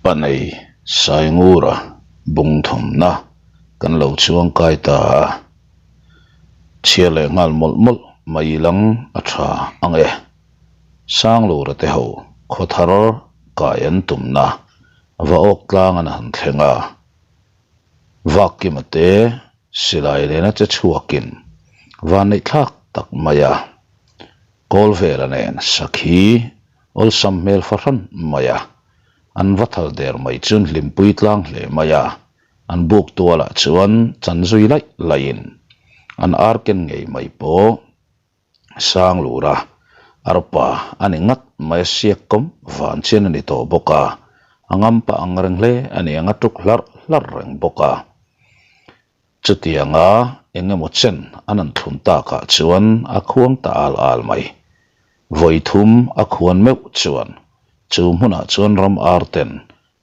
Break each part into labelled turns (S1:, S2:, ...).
S1: Panei Saingura bung thawmna kan lo chuang kai ta a, chhiar leh nghal mawlh mawlh mai lang a tha ang e. Sanglura te ho khawthar kai an tumna va awk tlang an han thleng a, Vakkima te silai nena che chhuakin vanneih thlak tak mai a, kawl vela nen sakhi awlsam hmel fahran mai a, an va thal der mai chuan hlimpui tlang hle mai a, an buk tualah chuan chan zui laih laihin an ar ken ngei mai pawh sang lur a, arpa a ni ngat mai a siak kawm van chian a ni tawh bawk a, a ngam pah ang reng hle a ni ang a tuk hlarh hlarh reng bawk a. Chutianga eng emaw chen an han thlun takah chuan a khuang ta al al mai. Vawi thum a khuan meuh chuan chu hmunah chuan ram ar ten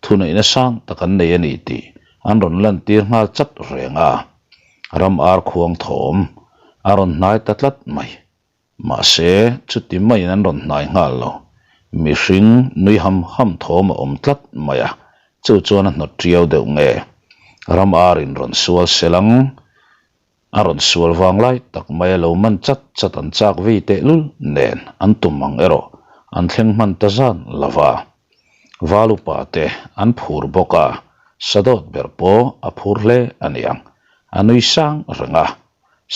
S1: thuneihna sang tak an nei a ni tih an rawn lantir nghal chat reng a. Ram ar khuang thawm a rawn hnai ta tlat mai. Mahse, chuti maiin an rawn hnai nghal lo. Mihring nui ham ham thawm a awm tlat mai a, chu chuan a hnawt tiau deuh nge. Ram arin rawn sual sel ang. A rawn sual vang lai tak mai a lo man chat chat an chak vei tehlul nen an tum ang erawh an thleng hman ta zan lo va. Val upa te an phur bawk a, sadawt ber pawh a phur hle a niang. A nui sang reng a,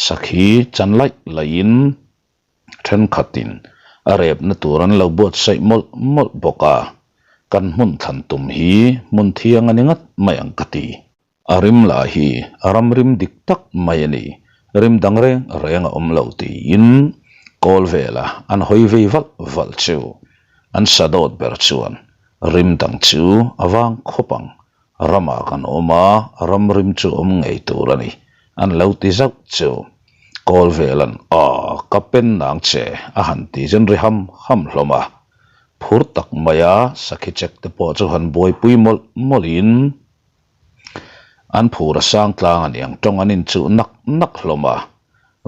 S1: Sakhi chan laih laihin thenkhatin a repna tur an lo buatsaih mawlh mawlh bawk a, kan hmun thlan tum hi hmun thiang a ni ngat mai ang ka ti. A rim lah hi a ram rim dik tak mai a ni, rim dang reng reng a awm lo tiin kawl vela an hawi vei valh valh chu an sa dawt ber chuan rim dang chu a vang khawp ang. Ramah kan awm a, ram rim chu awm ngei tur a ni, an lo ti zauh chu. Kawl velan, Aw, ka pen nang che, a han ti zen ri ham ham hlawm a. Phur tak maia sakhi chek te pawh chu han buaipui mawlh mawlhin an phur a sang tlang a niang tawng an inchuh nak nak hlawm a.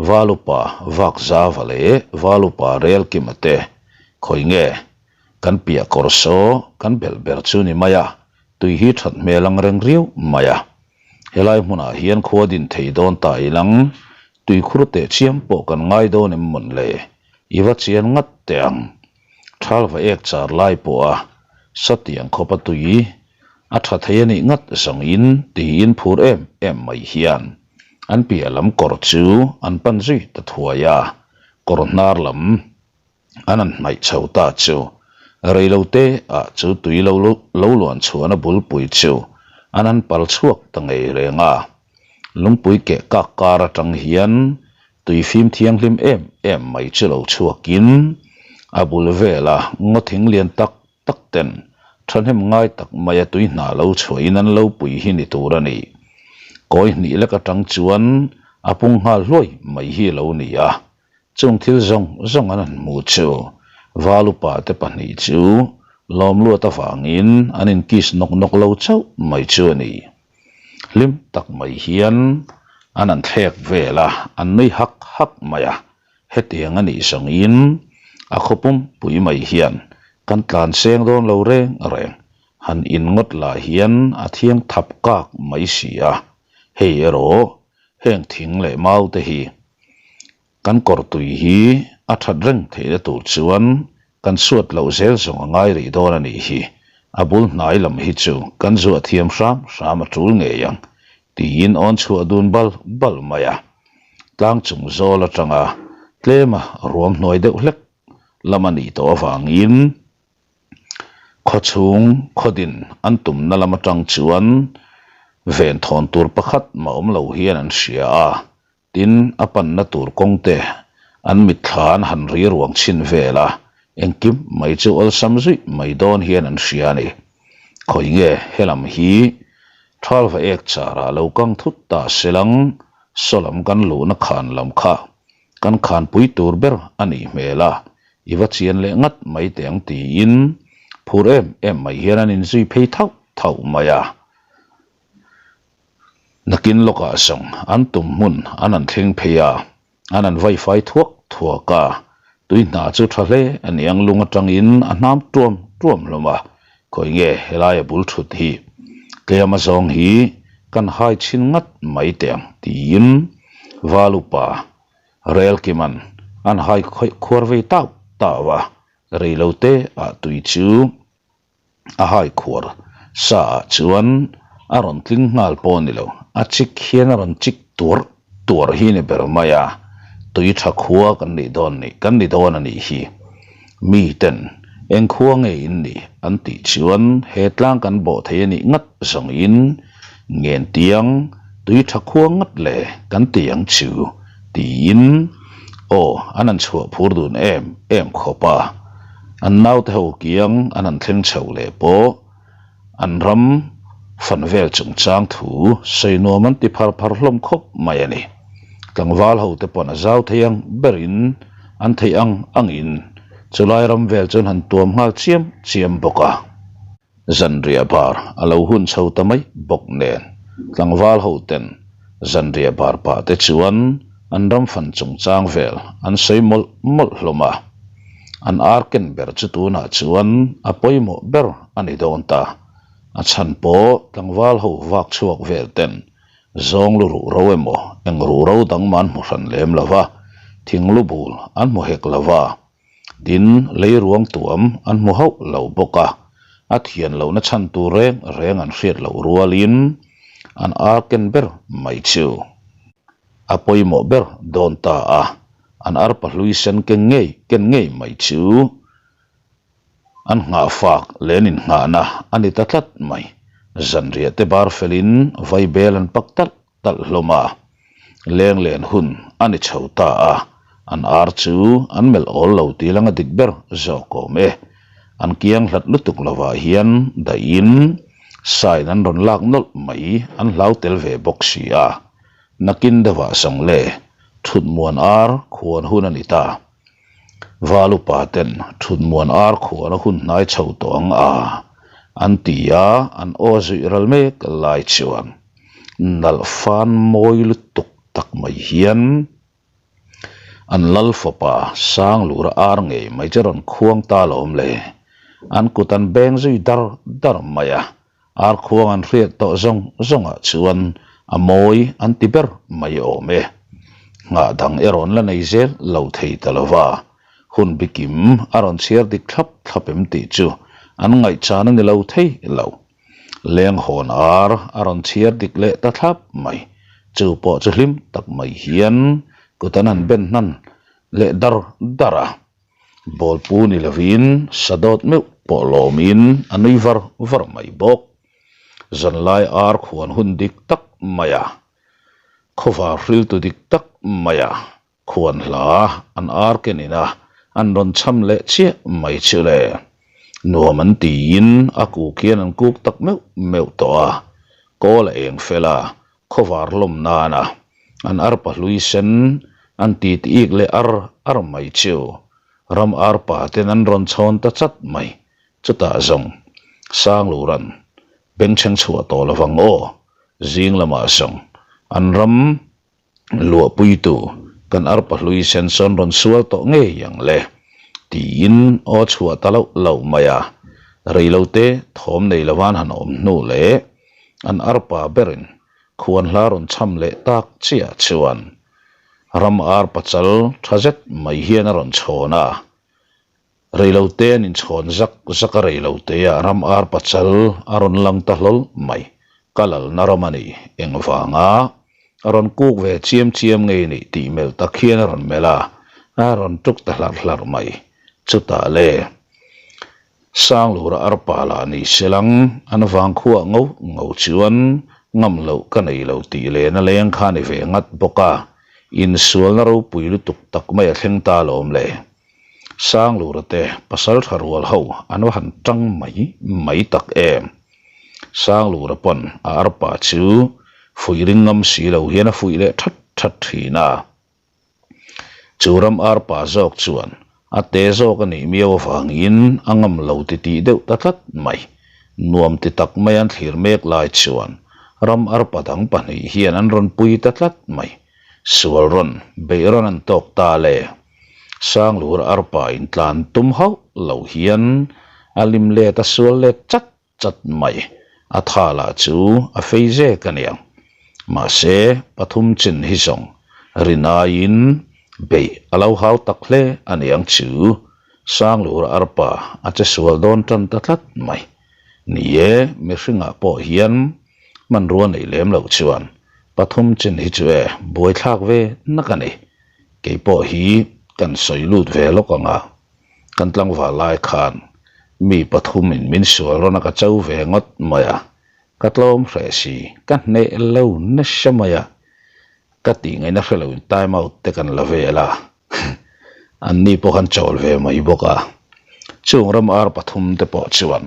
S1: Valupa Vakzava leh Valupa Relkima te khawi nge Kan piah kawr saw kan belh ber chu ni mai a, tui hi that hmel ang reng riau mai a. Helai hmunah hian khua din thei dawn ta ilang, tui khur teh chiam pawh kan ngai dawn em mawn le? I va chian ngat teh ang. Thal va ek char lai pawh a satiang khawpa tui a tha thei a nih ngat zawngin tiin phur em em mai hian an piah lam kawr chu an pan zui ta thuai a, kawr hnar lam An han hnaih chho ta chu reilote ah chu tui lo lo luan chhuahna bulpui chu an han pal chhuak ta ngei reng a. Lungpui keh kak kar atang hian tui fim thianghlim em em mai chu lo chhuakin a bul vela ngaw thing lian tak tak ten thahnem ngai tak maia tui hna lo chhuahin an lo pui hi ni tur a ni. Kawi hnih lek atang chuan a pung nghal hluai mai hi lo ni a. Chung thil zawng zawng an han hmu chu Valupa te pahnih chu lawmluat avangin an inkiss nawk nawk lo chauh mai chu a ni. Hlim tak mai hian an han thlek vel a, an nui hak hak mai a. Hetiang a nih zawngin a khaw pumpui mai hian kan tlan seng dawn lo reng reng, han in ngawt lah hian a thiang thap kak mai si a. Hei erawh heng thing leh mau te hi Kan kawr tui hi a that reng theihna tur chuan kan suat loh zel zawng a ngai rih dawn a nih hi. A bul hnai lam hi chu kan zuah thiam hram hram a tul ngei ang tiin awn chhuah dun bal bal mai a. Tlang chung zawl atanga tlema ruam hnuai deuh hlek lam a nih tawh avangin Khawchhung khawdin an tumna lam atang chuan venthawn tur pakhat mah awm lo hian an hria a, tin a panna tur kawng te an mitthla an han ri ruang chhin vel a, engkim mai chu awlsam zuih mai dawn hian an hria a ni. Khawi nge helam hi Thalva ek charah lo kang thut ta selang sawlam kan luhna khan lam kha kan khanpui tur ber a nih hmel a, I va chian leh ngat mai teh ang tiin phur em em mai hian an inzui phei thauh thauh mai a. Nakin lawkah zawng an tum hmun an han thleng phei a, an han vaifai thuak thuak a, tui hna chu tha hle a ni ang lung atangin a hnam tuam tuam hlawm a. Khawi nge helaia bul thut hi tlem a zawng hi kan hai chhin ngat mai teh ang tiin Val upa Relkiman an hai khuar vei tau tau a, reilote ah tui chu a hai khuar sa ah chuan a rawn tling nghal pawh a ni lo, a chik hian a rawn chik tuarh tuarh hi ni ber mai a, tui tha khua kan nih dawn nih kan ni dawn a nih hi. Mi ten eng khua nge in nih an tih chuan he tlang kan bawh thei a nih ngat zawng in ngen tiang tui tha khua ngat le kan ti ang chu tiin aw an han chhuah phur dun em em khawp a, an naute ho kiang an han thleng chho leh pawh. An ram fan vel chungchang thu sawi nuam an ti phar phar hlawm khawp mai a ni. Tlangval ho te pawn a zau thei ang berin an theih ang angin chulai ram vel chuan han tuam nghal chiam chiam bawk a. Zanriah bar a lo hun chho ta mai bawk nen tlangval ho ten zanriah bar pah te chuan an ram fan chungchang vel an sawi mawlh mawlh hlawm a. An ar ken ber chu tunah chuan a pawimawh ber a ni dawn ta. A chhan pawh tlangval ho vak chhuak vel ten zawng lu ruh ro emaw eng ruh ro dang mah an hmu hran lem lo va, thing lu bul an hmu hek lo va, tin lei ruang tuam an hmu hauh lo bawk a. A thian lohna chhan tur reng reng an hriat loh rualin an ar ken ber mai chu a pawimawh ber dawn ta a. An arpa hlui sen ken ngei ken ngei mai chu an nghah fak leh an innghahna a ni ta tlat mai. Zanriah te bar felin vaibel an pak talh talh hlawm a, leng len hun a ni chho ta a, an ar chu an melh awl lo tih langa dik ber zawk awm e. An kiang hlat lutuk lovah hian dahin sign an rawn lak nawlh mai an hlau tel ve bawk si a. Nakin deuhah sawng le, thutmuan ar khuan hun a ni ta. Val upa ten thutmuan ar khuan a hun hnai chho tawh ang a, an ti a, an aw zuih ral mek lai chuan nalh fan mawi lutuk tak mai hian an lal fapa Sanglura ar ngei mai chu rawn khuang ta lawm le, an kut an beng zui dar dar mai a. Ar khuang an hriat tawh zawng zawngah chuan a mawi an ti ber mai awm e. Nghah dang erawh an la nei zel lo thei ta lo va, hun bikim a rawn chhiar dik thlap thlap em tih chu an ngaihchan a ni lo thei lo. Lenghawn ar a rawn chhiar dik leh ta thlap mai, chu pawh chu hlim tak mai hian kut an han ben hnan leh dar dar a. Bawlpu ni lovin sadawt meuh pawh lawmin a nui var var mai bawk. Zanlai ar khuan hun dik tak mai a, khawvar hriltu dik tak mai a, khuan hla an ar ken ina an rawn cham leh chiah mai chu le. Nuam an tiin a kuk hian an kuk tak meuh meuh tawh a, kawl a eng fel a, khawvar hlawm nana an arpa hlui sen an ti ti ik leh ar ar mai chu ram arpa ten an rawn chhawn ta chat mai. Chutah zawng Sangluran bengchheng chhuah tawh lovang aw, zing lamah zawng an ram luahpuitu kan arpa hlui sen sawn rawn sual tawh ngei ang le tiin aw chhuah ta loh loh mai a, reilote thawm nei lovan han awm hnu leh An arpa berin khuan hla rawn cham leh tak chiah chuan ram arpa chal tha zet mai hian a rawn chhawn a. Reilote an inchhawn zak zak a reiloteah ram arpa chal a rawn lang ta hlawl mai. Ka lalna ram a ni, engvanga a rawn kuk ve chiam chiam ngei ni tih melh tak hian a rawn melh a, a rawn tuk ta hlarh hlarh mai. Chutah le. Sanglura arpa lah ni selang an vangkhuah ngo ngo chuan ngam loh ka nei lo tih lehna leng kha ni ve ngat bawk a, insualna ropui lutuk tak mai a thleng ta lawm le. Sanglura te pasal tha rual ho an va han tang mai mai tak em. Sanglura pawn a arpa chu fuih ring ngam si lo hian a fuih leh that that thin a. Chu ram arpa zawk chuan a te zawk a nih miau avangin a ngam lo ti tih deuh ta tlat mai. Nuam ti tak mai an thlir mek lai chuan ram arpa dang pahnih hian an rawn pui ta tlat mai. Sual rawn beih rawn an tawk ta le. Sanglur arpa in tlan tum hauh lo hian. A lim let a sual let chat chat mai. A tha lah chu a fei zek a niang. Mahse, pathum chin hi zawng rinaiin beih a lo hau tak hle a niang chu. Sanglura arpa a che sual dawn tan ta tlat mai. Ni e, mihringah pawh hian hmanrua nei lem loh chuan pathum chin hi chu e buaithlak ve nak a ni. Kei pawh hi kan sawi lut ve lawk ang a, kan tlangval lai khan mi pathumin min sual rawn a ka cho ve ngawt mai a, ka tlawm hreh si, ka hneh lo nasa mai a, ka tih ngaihna hre loin time out te kan la vel a, anni pawh khan chawl ve mai bawk a, chung ram ar pathum te pawh chuan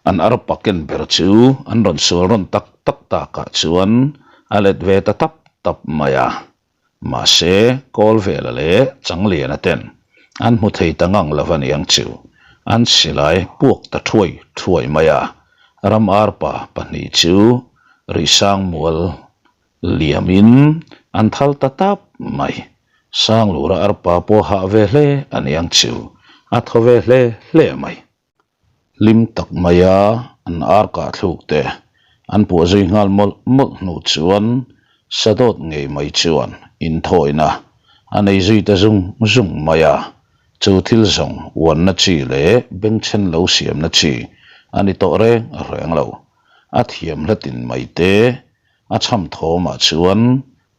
S1: an arpa ken ber chu an rawn sual rawn tak tak takah chuan a let ve ta tap tap mai a. Mahse, Kawlvela leh Changliana ten an hmu thei ta ngang lo a niang chu an silai puak ta thuai thuai mai a, ram arpa pahnih chu Rihsangmual liamin an thal ta tap mai. Sanglura arpa pawh hah ve hle a niang chu a thaw ve hle hle mai. Hlim tak maia an ar kah thluk te an puah zui nghal mawlh mawlh hnu chuan Sadawt ngei mai chuan inthawina a nei zui ta zung zung mai a, chu thil zawng uanna chi leh bengchhen lo siamna chi a ni tawh reng reng lo. A thiam hlatin mai te a chham thawmah chuan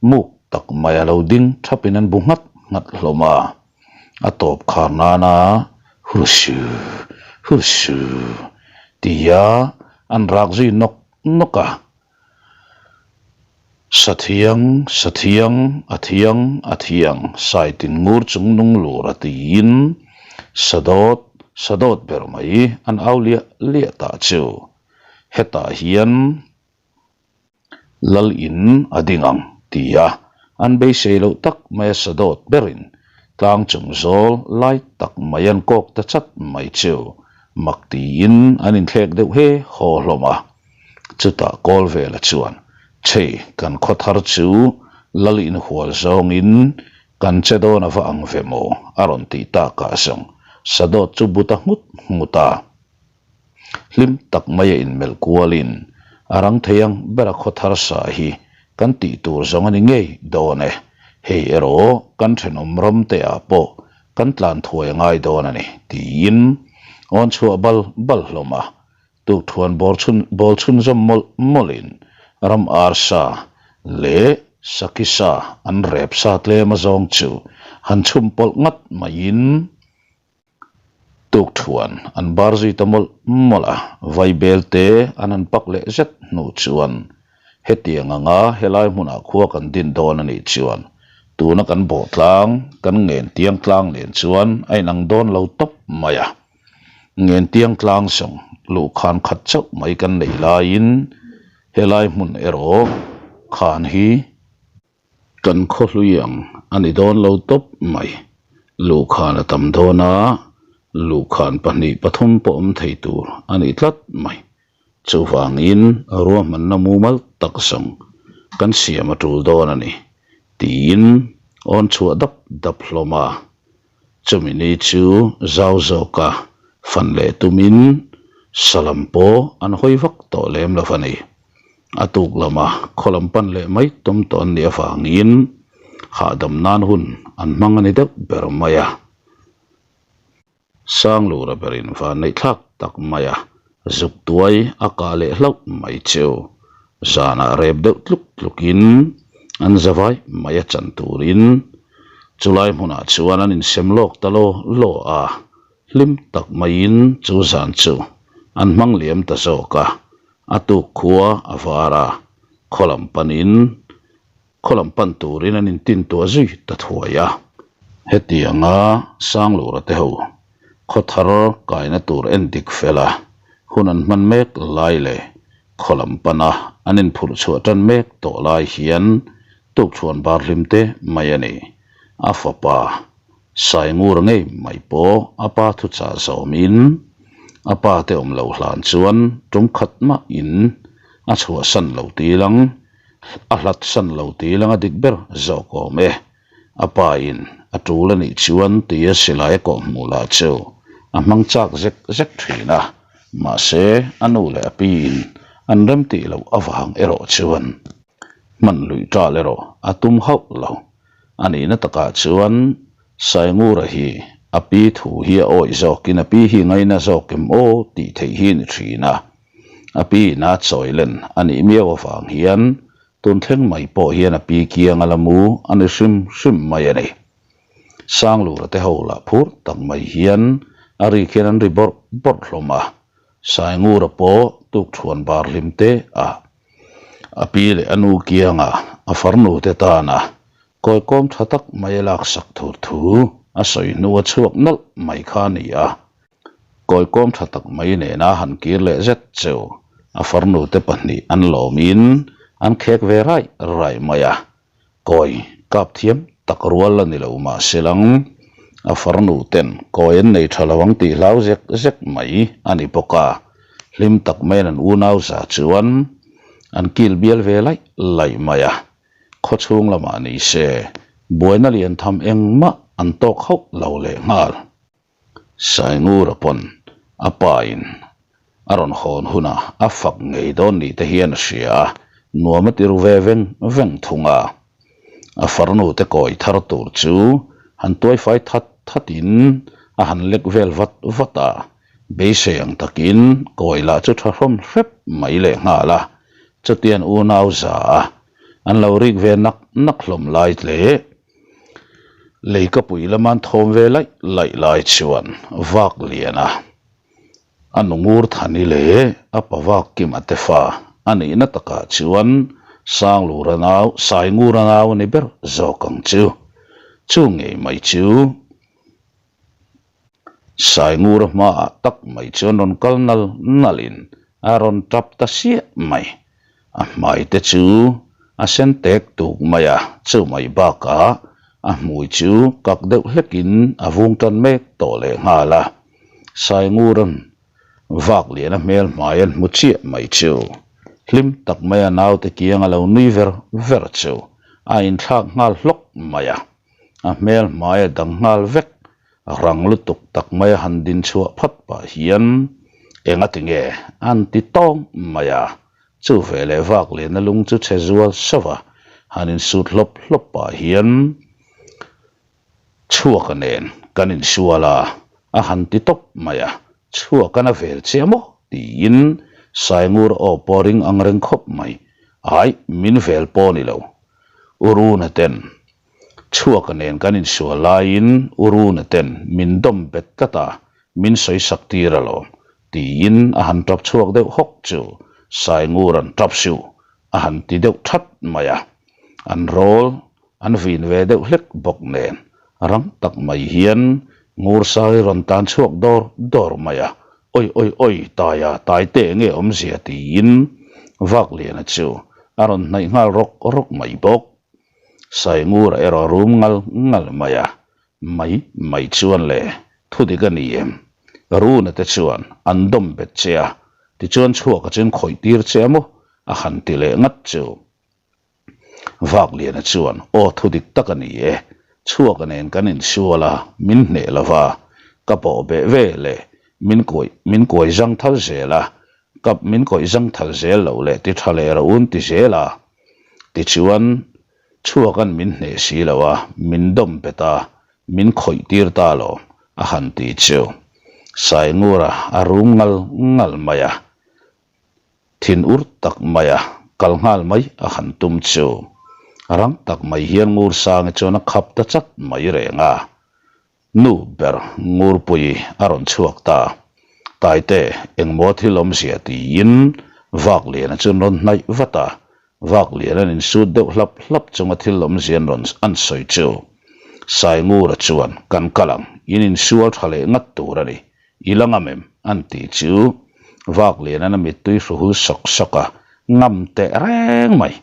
S1: Muk tak mai a lo ding thapin an bu nghat nghat hlawm a, a tawp khar nana Hursu, Hursu tia an rak zui nawk nawk a. Sathiang, Sathiang, a thiang, a thiang, Saitin ngur chung nung lur a tiin Sadawt, Sadawt ber mai an au liah liah tah chu. Hetah hian Lal in a ding ang, ti a, an beisei loh tak mai a sadawt berin tlang chung zawl lai tak mai an kawk ta chat mai chu mak tiin an inthlek deuh he haw hlawm a. Chutah kawl vela chuan, Chei, kan khaw thar chu lal inhual zawngin kan che dawn a va ang ve maw? a rawn tih takah zawng sadawt chu bu ta nghut nghut a. Hlim tak maia inmelh kualin a rang thei ang bera khaw thar sa hi kan tih tur zawng a ni ngei dawn e. Hei erawh kan thenawm ram te ah pawh kan tlan thuai a ngai dawn a ni tiin awn chhuah bal bal hlawm a, tukthuan bawr chhun bawl chhunzawm mawlh mawlhin ram arsa leh saki sa an rep sa tlem azawng chu han chhum pawlh ngat maiin Tukthuan an bar zui ta mawlh mawlh a, vaibel te an han pak leh zet hnu chuan hetiang anga helai hmunah khua kan din dawn a nih chuan tuna kan bawh tlang kan ngen tiang tlang nen chuan a inang dawn lo tawp mai a. Ngen tiang tlang zawng luhkhan khat chauh mai kan neih laiin helai hmun erawh khan hi Kan khaw hlui ang a ni dawn lo tawp mai. Luhkhan a tam dawn a, luhkhan pahnih pathum pawh awm thei tur a ni tlat mai. Chuvangin ruahmanna mumal tak zawng kan siam a tul dawn a ni, tiin awn chhuah dap dap hlawm a. Chumi ni chu zau zawka fan leh tumin salam pawh an hawi vak tawh lem lo a ni. A tuk lama khaw lam pan leh mai tum tawh an nih avangin hahdam nan hun an hmang a ni deuh ber mai a. Sanglura berin vanneih thlak tak mai a, zuk tuai a kah leh hlauh mai chu zanah rep deuh tluk tlukin an zavai mai a chan turin chulai hmunah chuan an insem lawk ta law law a, hlim tak maiin chu zan chu an hmang liam ta zawk a. A tuk khua a var a, khaw lam panin khaw lam pan turin an intin tuah zui ta thuai a. Hetianga Sanglura te ho khaw thar kaina tur en dik fel a, hun an hman mek lai leh khaw lam pana an inphurh chhuah tan mek tawh lai hian tukchhuan bar hlim te mai a ni. A fapa Saingur ngei mai pawh a pa thuchah zawmin a pa te awm loh hlan chuan tum khat mah in a chhuahsan lo tilang, a hlatsan lo tilang a dik ber zawk awm e. A pa in a tul a nih chuan tia silai a kawh hmuh lah chu. A hmang chak zek zek thin a, mahse a nu leh a piin an remtih loh avang erawh chuan hman luih tal erawh a tum hauh lo. A nihna takah chuan Saingura hi a pi thu hi a awih zawkin a pi hi ngaina zawk em aw tih theih hi a ni thin a. A pi ina chawilen a nih miau avang hian tun thleng mai pawh hian a pi kiang a la mu a ni hrim hrim mai a ni. Sanglura te ho lah phur tak mai hian a rik hian an ri bawrh bawrh hlawm a, Saingura pawh tukthuan bar hlim te a a pi leh a nu kianga a farnu te tana kawikawm tha tak mai a laksak tur thu a sawi hnu a chhuak nawlh mai kha a ni a. Kawikawm tha tak mai nena han kir leh zet cheu a farnu te pahnih an lawmin an khek ve raih raih mai a. Kawi kap thiam tak rual a ni lo mahse lang a farnu ten kawi an nei tha lo ang tih hlau zek zek mai a ni bawk a, hlim tak maiin an unau za chuan an kil bial ve laih laih mai a, khawchhung lamah ni se buaina lian tham engmah an tawk hauh lo leh nghal. Saingura pawn a pa in a rawn hawn hunah a fak ngei dawn ni te hian a hria a, nuam a ti ru ve veng veng thung a. A farnu te kawi thar tur chu han tuaifai that that in a han lek vel vat vat a, beisei ang takin kawi lah chu tha hrawm hrep mai leh nghal a, chutian unau za a an lo rik ve nak nak hlawm lai hle. Leikapui lama an thawm ve laih laih lai chuan vak lian a, a nu ngur thani leh a pa vak kim a te fa a nihna takah chuan Sanglura nau, Saingura nau a ni ber zawk ang chu. Chu ngei mai chu. Saingura hmaah tak mai chuan rawn kal nal nalin a rawn tap ta siah mai. A hmai te chu a sen tek tuk mai a, chu mai bakah a hmui chu kak deuh hlekin a vung tan mek tawh leh nghal a. Saingura'n vak lian a hmel hmai an hmu chiah mai chu hlim tak maia naute kiang a lo nui ver ver chu a inthlak nghal hlawk mai a. A hmel hmai a dang nghal vek, rang lutuk tak mai a han din chhuah phat pah hian eng a ti nge an ti tawng mai a, chu ve leh vak lehna lung chu chhe zual sauh a, han insut hlawp hlawp pah hian chhuaka nen kan insual a, a han ti tawp mai a, chhuak an a vel che maw tiin Saingur aw pawh ring ang reng khawp mai, aih min vel pawh ni lo, Uruna ten Chhuaka nen kan insual laiin U Runa ten min dawm bet tlat a, min sawi sak tir alawm, tiin a han tap chhuak deuh hawk chu Saingura'n tap suh a han ti deuh that mai a. An rawl an vin ve deuh hlek bawk nen rang tak mai hian Ngursai rawn tlan chhuak dawr dawr mai a, Oi oi oi Taia Taite enge awmzia tiin Vakliana chu a rawn hnaih nghal rawk rawk mai bawk. Saingura erawh rum ngal ngal mai a, mai mai chuan le thu dik a ni em? Runa te chuan an dawm bet che a, tichuan chhuak a chen khawih tir che a maw? a han ti leh ngat chu. Vakliana chuan aw thu dik tak a ni e, chhuak a nen kan insual a, min hneh lo va, ka pawh beh ve le, min kuai min kuai zang thal zel a, ka min kawih zang thal zel loh leh ti tha leh rawh un ti zel a. Tichuan, chhuakan min hneh si lo a, min dawm bet a, min khawih tir ta lo, a han ti chu. Saingura a rum ngal ngal mai a, thin ur tak mai a, kal nghal mai a han tum chu. Rang tak mai hian Ngursangi chuan a khap ta chat mai reng a. Nu ber Ngurpui a rawn chhuak ta. Taite, engmaw thil awmzia tiin Vakliana chu an rawn hnaih vat a. Vakliana an insut deuh hlap hlap chunga thil awmzia an rawn an sawi chu. Saingura chuan, Kan kal ang, in insual tha leh ngat tur a ni. I la ngam em? an ti chu. Vakliana'n a mittui hru hul sawk sawk a, Ngam teh reng mai,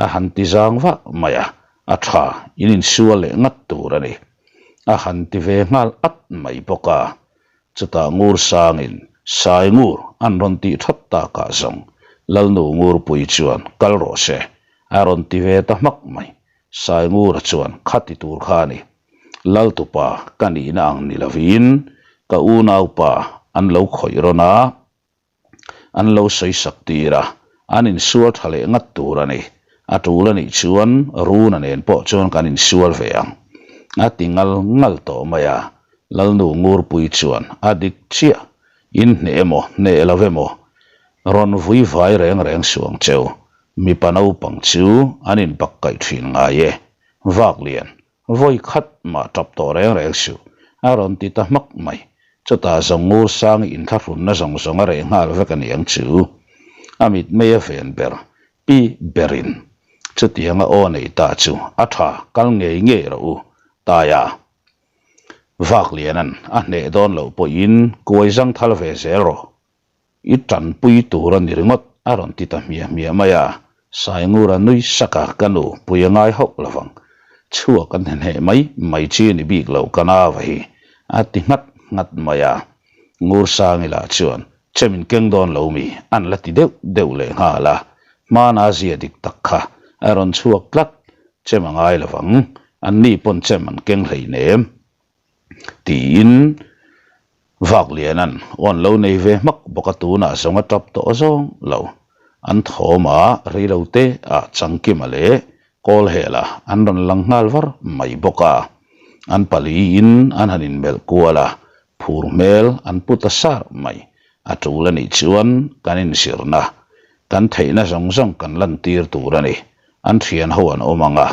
S1: a han ti zang vah mai a. A tha, in insual leh ngat tur a ni. A han ti ve nghal at mai bawk a. Chutah Ngur sangin Sai Ngur an rawn tih that takah zawng Lalnu Ngurpui chuan kal rawh se a rawn ti ve ta hmak mai. Sai Ngura chuan kha ti tur kha a ni. Laltupa ka nihna ang ni lovin. Ka unaupa an lo khawih rawn a, an lo sawisak tir a, an insual tha leh ngat tur a ni. A tul a nih chuan Runa nen pawh chuan kan insual ve ang. A ti ngal ngal tawh mai a, Lalnu Ngurpui chuan a dik chiah, in hneh emaw hneh lo emaw rawn vui vai reng reng suh ang cheu, mipa naupang chu an inbak kaih thin ngai e, Vaklian Vawi khat mah tap tawh reng reng suh, a rawn ti ta hmak mai. Chutah zawng ngur sangi inthlahrunna zawng zawng a reh nghal vek a ni ang chu. A mitmei a ven ber, pi berin chutianga aw nei ta chu a tha kal ngei ngei rawh u, Taia. Vakliana'n a hneh dawn loh pawhin kuai zangthal ve zel rawh. I tanpui tur a ni ringawt, a rawn ti ta hmiah hmiah mai a. Saingura nui sak a, Ka nu, pui a ngai hauh lo vang. Chhuak an hneh mai mai chi a ni bik lo, ka nau hi, a ti nghat nghat mai a. Ngursangi lah chuan, Che min keng dawn lo mi, an la ti deuh deuh leh nghal a. Hmana zia dik tak kha a rawn chhuak tlat, Chem a ngai lo vang, anni pawn chem an keng hleinem. Tiin Vakliana'n awn lo nei ve hmak bawk a tunah zawng a tap tawh zawng lo. An thawm a reilo te ah Changkima leh Kawlhela an rawn lang nghal var mai bawk a. An paliin an han inmelh kual a, phur hmel an pu ta sar mai. A tul a nih chuan kan inzirna, kan theihna zawng zawng kan lantir tur a ni. An thian ho an awm ang a,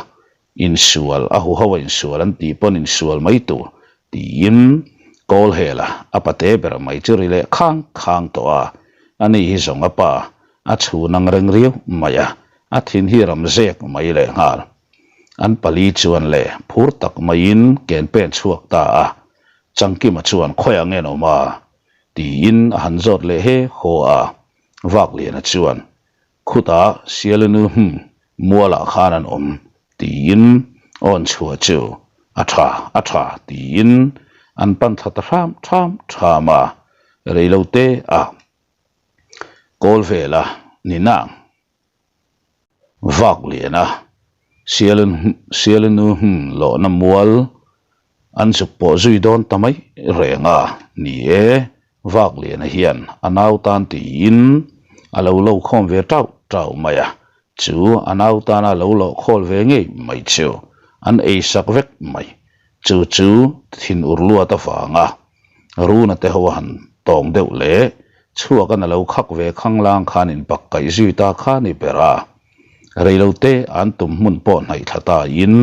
S1: Insual, a huho a insual an tih pawn insual mai tur tiin Kawlhela a pate ber mai chu ri leh khang khang tawh a, ani hi zawng a pa a chhun ang reng riau mai a, a thin hi ram zek mai leh nghal. An pali chuan le phur tak maiin ken pen chhuak ta a, Changkima chuan khawiah nge an awm a? tiin a han zawt leh he haw a, Vakliana chuan Khutah Sialinu hm mualah khan an awm tiin awn chhuah chu a tha a tha tiin an pan thla ta hram tham tham a, reilo te a kawl vela ni nang vak lian a Sialinu hm lawhna mual an zuk pawh zui dawn ta mai reng a ni e. Vakliana hian a nau tan tiin a lo lo khawm ve tauh tauh mai a, chu a nau tana lo lawh khawl ve ngei mai chu an ei sak vek mai. Chu chu thin ur luat avanga Runa te ho a han tawng deuh leh chhuak an a lo khak ve khanglang khan in bak kaih zui ta kha ni ber a. Reilote an tum hmun pawh hnaih thla ta in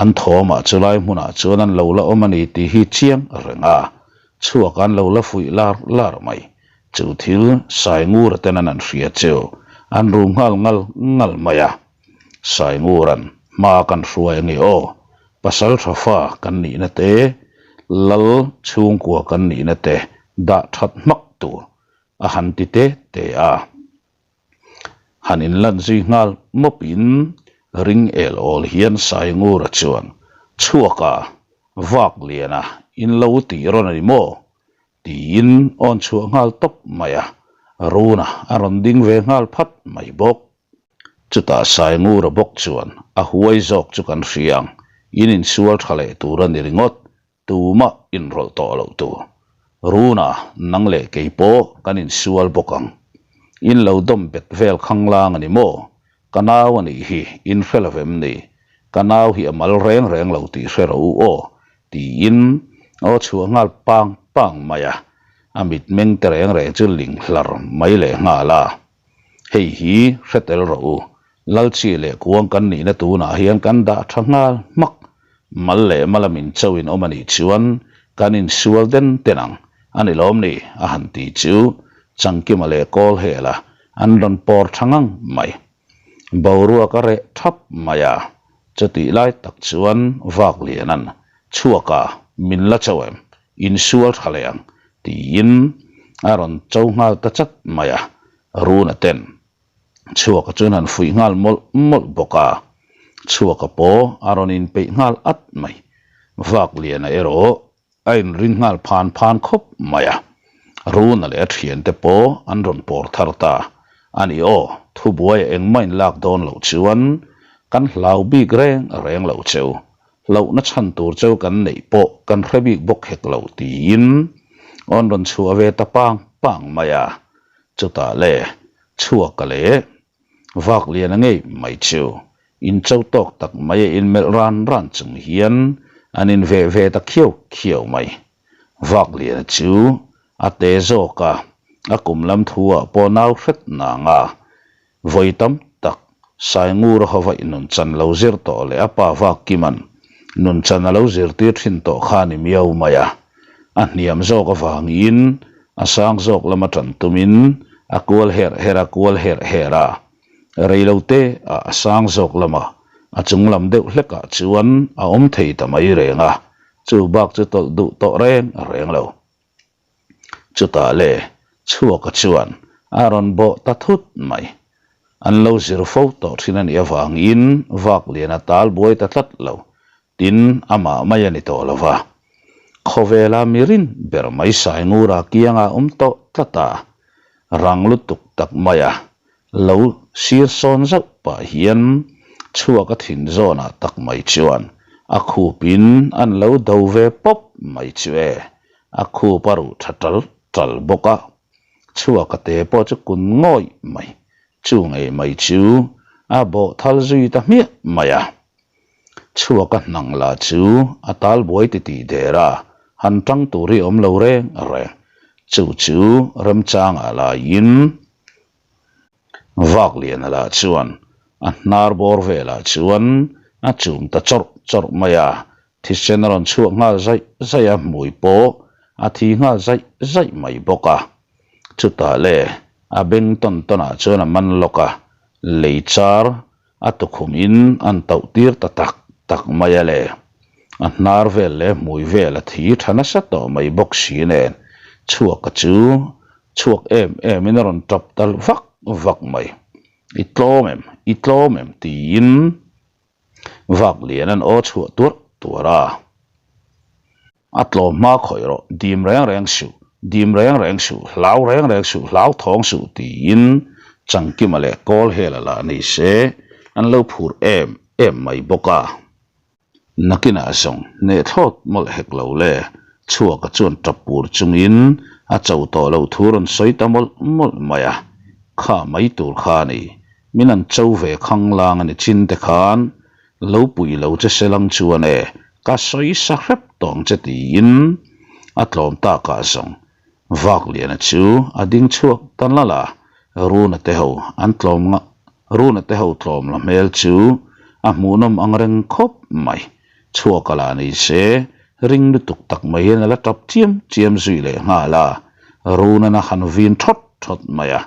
S1: an thawmah chulai hmunah chuan an lo la awm a ni tih hi chiang reng a. Chhuak an lo la fuih lar lar mai. Chu thil Saingura ten an an hria chu an ru nghal ngal ngal mai a. Saingura'n hma kan hruai ange aw, pasal tha fa kan nihna te, lal chhungkua kan nihna te dah that hmak tur a han ti te te a. Han inlan zui nghal mawpin ring el awl hian Saingura chuan chhuak a, vak lian a, in lo tih rawn a ni maw? tiin awn chhuah nghal tawp mai a, Runa a rawn ding ve nghal phat mai bawk. Chutah Saingura bawk chuan a huai zawk chu kan hria ang, in insual tha leh tur a ni ringawt, Tumah inrawlh tawh loh tur. Runa, nang leh kei pawh kan insual bawk ang. In lo dawm bet vel khanglang a ni maw? Ka nau a nih hi, in hre lo vem ni? Ka nau hi a mal reng reng lo tih hre rawh u aw, tiin aw chhuah nghal pang pang mai a. A mitmeng te reng reng chu ling hlar mai leh nghal a. Hei hi hre tel rawh u, Lalchi leh kuang kan nihna tunah hian kan dah tha nghal hmak. Mal leh mala min cho in awm a nih chuan kan insual den den ang a ni lawm ni? a han ti chu Changkima leh Kawlhela an rawn pawr tha ngang mai. Boruak a reh thap mai a, chutih lai tak chuan Vakliana'n chhuaka min la cho em? Insual tha leh ang tiin a rawn cho nghal ta chat mai a, Runa ten Chhuaka chuan han fuih nghal mawlh mawlh bawk a, Chhuaka pawh a rawn inpeih nghal at mai. Vakliana erawh a inring nghal phan phan khawp mai a, Runa leh a thiante pawh an rawn pawr thar ta. A ni aw, thubuaia engmah inlak dawn loh chuan kan hlau bik reng reng lo cheu. Hlauhna chhan tur cheu kan neih pawh kan hre bik bawk hek lo tiin. Awn rawn chhuah ve ta pang pang mai a, chutah le chhuak a leh vak lian a ngei mai chu incho tawk tak mai a inmelh ran ran chung hian an inveh ve ta khiau khiau mai. Vak liana chu a te zawk a, a kum lam thu ah pawh nau hret nang a, Vawi tam tak Saingura hova i nunchan lo zir tawh leh a pa vak Kiman nunchan a lo zirtir thin tawh kha a ni miau mai a. A hniam zawk avangin a sang zawk lama tan tumin a kual herh herh a kual herh herh a. Rei lo te ah a sang zawk lama a chung lam deuh hlekah chuan a awm thei ta mai reng a, chu bak chu tawlh duh tawh reng reng lo. Chutah le chhuaka chuan a rawn bawh ta thut mai. An lo zir fo tawh thin a nih avangin vak lian a tal buai ta tlat lo, tin amah mai a ni tawh lo va. Khawvela mi rin ber mai Saingura kianga awm tawh tlat a, rang lutuk tak maia lo sir sawn zauh pah hian chhuaka thin zawnah tak mai chuan a khupin an lo do ve pawp mai chu e. A khup a ruh tha tal tal bawk a, chhuak a te pawh chu kun ngawih mai, chu ngei mai chu a bawh thal zui ta hmiah mai a. Chhuak a hnang lah chu a tal buai titih der a, han tang tur hi awm lo reng reng, chu chu remchangah laiin Vakliana lah chuan a hnar bawr velah chuan a chum ta chawrh chawrh mai a, thisen a rawn chhuak nghal zaih zaih a, hmui pawh a thi nghal zaih zaih mai bawk a. Chutah le a beng tawn tawnah chuan a man lawk a, lei char a tukhum in an tauh tir ta tak tak mai a le. A hnar vel leh hmui vel a thi tha nasa tawh mai bawk si nen chhuaka chu chhuak em em in a rawn tap tal vak vak mai. I tlawm em? I tlawm em? tiin vak lian an aw chhuah tuarh tuarh a. A tlawm hma khawih rawh, dim reng reng suh, dim reng reng suh, hlau reng reng suh, hlau thawng suh tiin Changkima leh Kawlhela lah ni se an lo phur em em mai bawk a. Nakinah zawng hneh thlawt mawlh hek lo le, chhuaka chuan tap pur chungin a cho tawh loh thu rawn sawi ta mawlh mawlh mai a, kha mai tur kha a ni, min an cho ve khanglang a ni chin te khan Lo pui lo che se lang chuan e, ka sawi sa hrep tawh ang che tiin a tlawm takah zawng Vakliana chu a ding chhuak ta nalh a, Runa te ho an tlawm nga Runa te ho tlawm la hmel chu a hmuhnawm ang reng khawp mai. Chhuak a la ni se, ring lutuk tak mai hian a la tap chiam chiam zui leh nghal a, Runan a han vin thawt thawt mai a,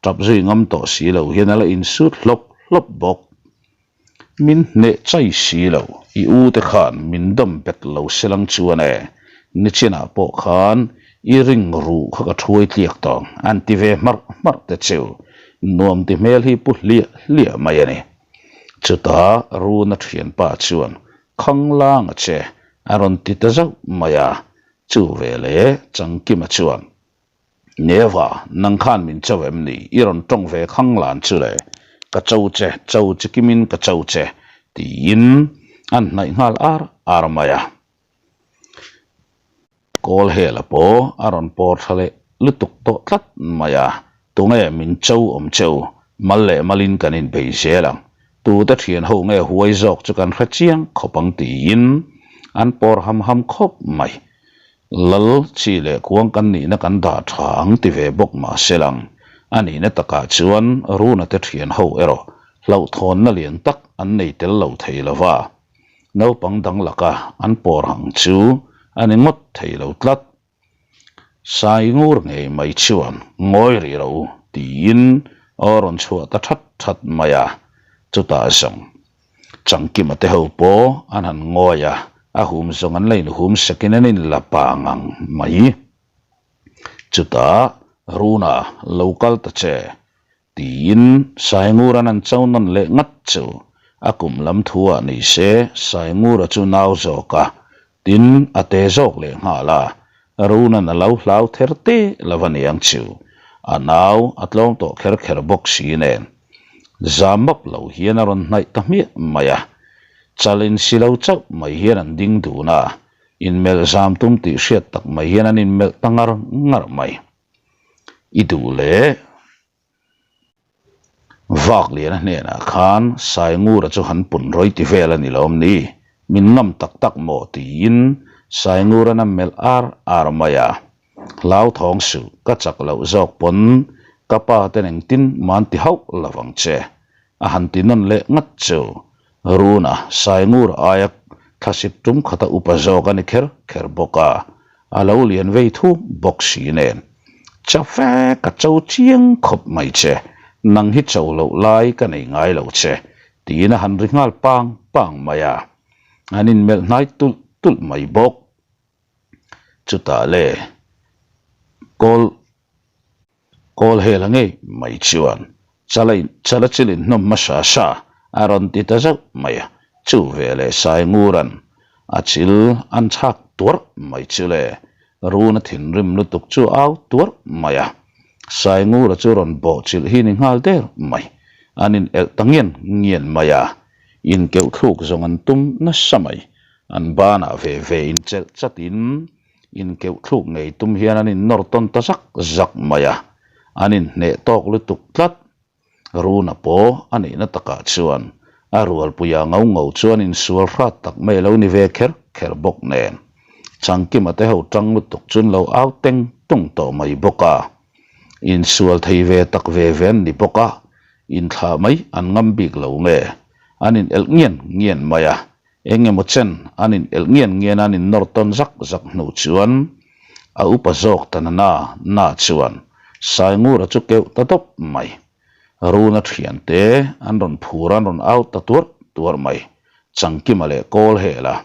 S1: tap zui ngam tawh si lo hian a la insut hlawp hlawp bawk. Min hneh chai si lo, i u te khan min dawm bet lo se lang chuan e, nichinah pawh khan i ring ruh kha ka thuai tliak tawng an ti ve hmarh hmarh te chu nuam ti hmel hi pu hliah hliah mai a ni. Chutah Runa thianpa chuan Khanglang a che a rawn ti ta zauh mai a, chu veleh Changkima chuan Neva, nang khan min cho em ni? I rawn tawng ve khang lan chu le. Ka cho che, cho che kimin ka cho che, tiin an hnaih nghal ar ar mai a. Kawl hela pawh a rawn pawr tha leh lutuk tawh tlat mai a, tunge min cho awm cheu, mal leh malin kan inbei zel ang. Tute thian ho nge huai zawk chu kan hre chiang khawp ang tiin an pawr ham ham khawp mai. Lal chi leh kuang kan nihna kan dah tha ang ti ve bawk mah se lang. A nihna takah chuan Runa te thian ho erawh hlauhthawnna lian tak an nei tel lo thei lo va. Naupang dang laka an pawr ang chu a ni ngawt thei lo tlat. Sai ngur ngei mai chuan ngawi rih ro tiin aw rawn chhuah ta that that mai a, chutah zawng Changkima te ho pawh an han ngawi a, a hum zawng an la inhum sakin an inla pang ang mai. Chutah Runa lo kal ta che Tiin Saingura'n an cho nawn leh ngat chu a kum lam thu ah ni se Saingura chu nau zawk a, tin a te zawk leh nghal a, Runa'n a lo hlau ther te lo a niang chu a nau a tlawm tawh kher kher bawk si nen zam map lo hian a rawn hnaih ta hmiah mai a, chal insi lo chauh mai hian an ding dun a. Inmelh zam tum tih hriat tak mai hian an inmelh ta ngar ngar mai. I duh leh. Vakliana hnenah khan Saingura chu han pun rawi ti vel a ni lawm ni? Min ngam tak tak maw? tiin Saingura'n a melh ar ar mai a. Hlauthawng suh, ka chak loh zawk pawn ka pa ten engtin man ti hauh lo vang che. A han ti nawn leh ngat chu. Runa, Saingur aia thlasik tum khata upa zawk a ni kher kher bawk a, a lo lian vei thu bawk si nen. Chafe ka cho chiang khawp mai che, nang hi cho loh lai ka nei ngai lo che, tiin a han ri nghal pang pang mai a. An inmelh hnai tulh tulh mai bawk. Chutah le, kawl. Kawl hel a ngei mai chuan chala in chala chil in hnawm hmasa sa a rawn ti ta zauh mai a, chu veleh Sainguran a chil an chhak tuarh mai chu le, Runa thinrim lutuk chu a au tuarh mai a, Saingura chu rawn bawh chilh hi ni nghal der mai, an in elh ta ngian ngian mai a, inkeuh thluk zawng an tum nasa mai, an banah ve ve inchelh chatin Inkeuh thluk ngei tum hian an innawr tawn ta zak zak mai a, an inhneh tawk lutuk tlat. Runa pawh a nihna takah chuan a rualpuia ngo ngo chuan insual hrat tak mai a lo ni ve kher kher bawk nen. Changkima te ho tang lutuk chuan lo au teng tung tawh mai bawk a. Insual thei ve tak ve ve an ni bawk a, inthlah mai an ngam bik lo nge, an inelh ngian ngian mai a. Eng emaw chen an in elh ngian ngian a an in nawr tawn zak zak hnu chuan a upa zawk ta na na na chuan Saingura chu keuh ta dawp mai. Runa thiante an rawn phur a an rawn au ta tuarh tuarh mai. Changkima leh Kawl hela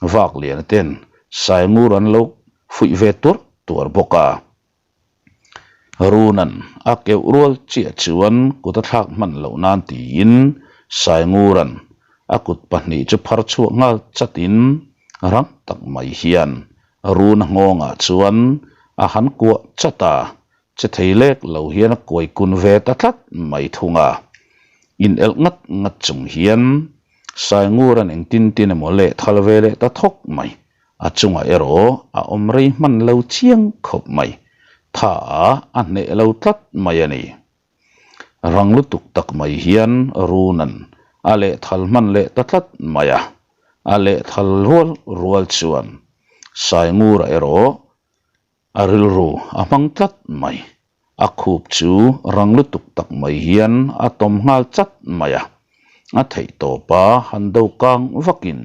S1: Vakliana ten Saingur an lo fuih ve tuarh tuarh bawk a. Runan a keuh rual chiah chuan kut a thlak hman loh nan tiin Sainguran a kut pahnih chu phar chhuak nghal chatin rang tak mai hian Runa nghawngah chuan a han kuah chat a, che thei lek lo hian a kuai kun ve ta tlat mai thung a. Inelh ngat ngat chung hian Sainguran engtin tin emaw leh thal ve leh ta thawk mai. A chungah erawh a awm rei hman lo chiang khawp mai. Tha a hneh lo tlat mai a ni. Rang lutuk tak mai hian Runan a lehthal hman leh ta tlat mai a. A lehthal rual rual chuan Saingura erawh A rilru a hmang tlat mai. A khup chu rang lutuk tak mai hian a tawm nghal chat mai a. A theih tawpa han do kang vakin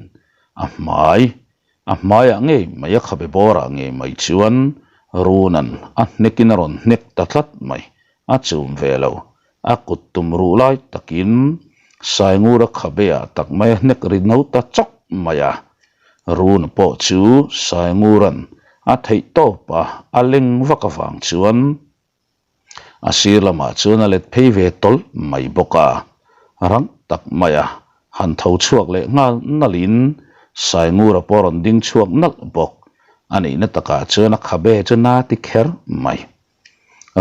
S1: a hmai, a hmaiah ngei mai a khabe bawrah ngei mai chuan Runan a hnekin a rawn hnek ta tlat mai. A chum ve lo. A kut tum ruh lai takin Saingura khabeah tak mai a hnek ri no ta chawk mai a. Run pawh chu Saingura'n a theih tawp a, a leng vak avang chuan a sir lamah chuan a let phei ve tawlh mai bawk a. Rang tak mai a han tho chhuak leh nghal nalhin Saingura pawh a rawn ding chhuak nalh bawk. A nihna takah chuan a khabe chu na ti kher mai.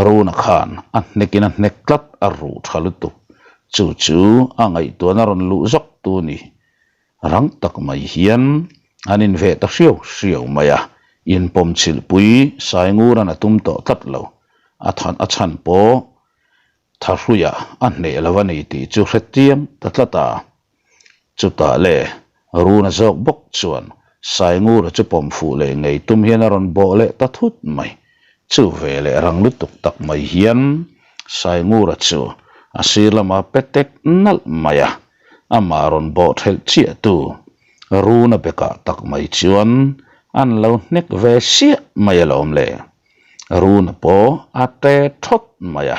S1: Runa khan a hnekin a hnek tlat a ruh tha lutuk. Chu chu a ngaihtuahna rawn luh zawk tu ni. Rang tak mai hian an inveh ta hriau hriau mai a, inpawm chilhpui Saingura'n a tum tawh tlat lo. A than a chhan pawh Thahruiah a hneh lo a ni tih chu hre chiang ta tlat a. Chutah le, Runa zawk bawk chuan Saingura chu pawm fuh leh ngei tum hian a rawn bawh leh ta thut mai. Chu ve leh rang lutuk tak mai hian Saingura chu a sir lama pe tek nalh mai a, amah rawn bawh thelh chiah tu Runa bekah tak mai chuan an lo hnek ve siah mai alawm le. Runa pawh a te thawt mai a,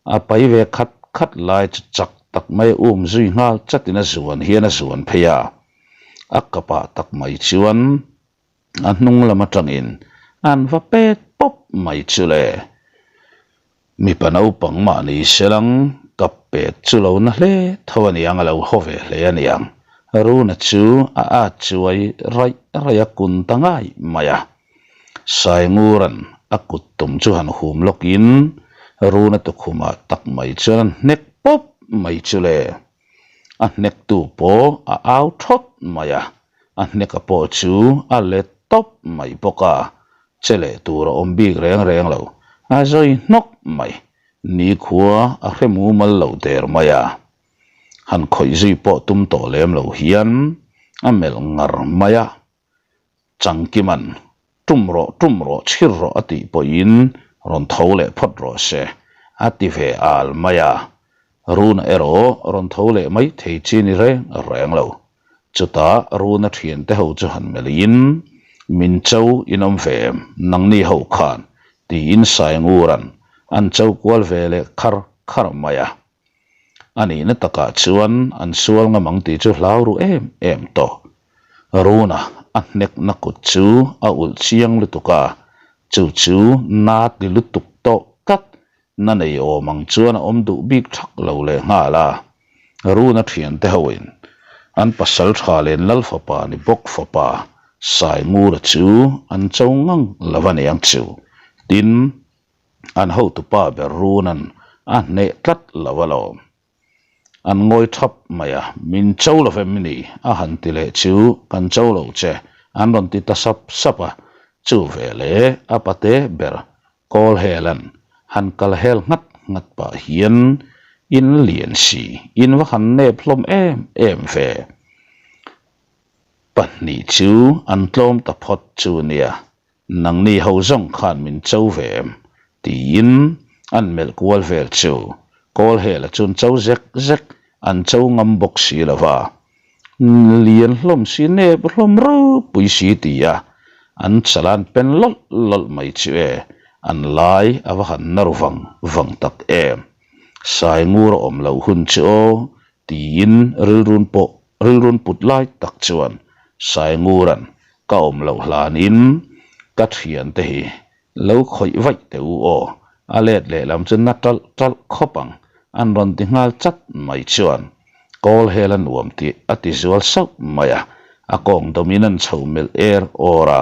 S1: A pai ve khat khat lai chu chak tak mai um zui nghal chatin a zuan hian a zuan phei a, a kapah tak mai chuan a hnung lam atangin an va pet pawp mai chu le. Mipa naupang mahni selang kap pet chu lo na hle tho aniang a lo haw ve hle aniang. Runa chu a at chuai raih raih a kun ta ngai mai a. Sainguran a kut tum chu han hum lawkin Runa tukhumah tak mai chuan a hnek pawp mai chu le. A hnektu pawh a au thawt mai a, a hneka pawh chu a let. tawp mai bawk a, che leh tur a awm bik reng reng lo, a zawi hnawk mai, nikhua a hre mumal lo der mai a. Han khawih zui pawh tum tawh lem lo hian a melh ngar mai a, Changkiman, Tum rawh, tum rawh, chhir rawh a tih pawhin rawn tho leh phawt rawh se, a ti ve al mai a. Runa erawh rawn tho leh mai thei chi ni reng reng lo. Chutah Runa thiante ho chu han melhin, Min cho in awm ve em, nangni ho khan, tiin Saingura'n an cho kual ve leh khar khar mai a. A nihna takah chuan an sual ngam ang tih chu hlau ru em em tawh. Runa a hnekna kut chu a ulh chiang lutuk a, chu chu na ti lutuk tawh tlat na nei awm ang chuan a awm duh bik thak lo leh nghal a. Runa thiante hoin an pasal tha len lal fapa ni bawk fapa Saingura chu an cho ngang lo a niang chu. Tin, An hotupa ber Runa'n a hneh tlat lo alawm. An ngawi thap mai a, Min cho lo em ni? a han ti leh chu, Kan cho lo che, an rawn ti ta sap sap a. Chu veleh a pate ber Kawl Hela'n han kal hel nghat nghat pah hian, In lian si, in va han nep hlawm em em ve. Pahnih chu an tlawm ta phawt chu nia, Nangni ho zawng khan min cho ve em? tiin an melh kual vel chu kawl hela chuan cho zek zek an cho ngam bawk si lo va, lian hlawm si nep hlawm ropui si ti a an chalan pen lawlh lawlh mai chu e, an lai a va han nar vang vang tak em. Saingur a awm loh hun chu aw tiin rilrun pawh Rilrun put lai tak chuan Saingura'n ka awm loh hlanin ka thiante hi lo khawih vaih teh u aw, a let lehlam chu na ṭalh ṭalh khawp ang an rawn ti nghal chat mai chuan kawl hel a nuam tih a ti zual sauh mai a, a kawng dawmin an chho melh er awr a.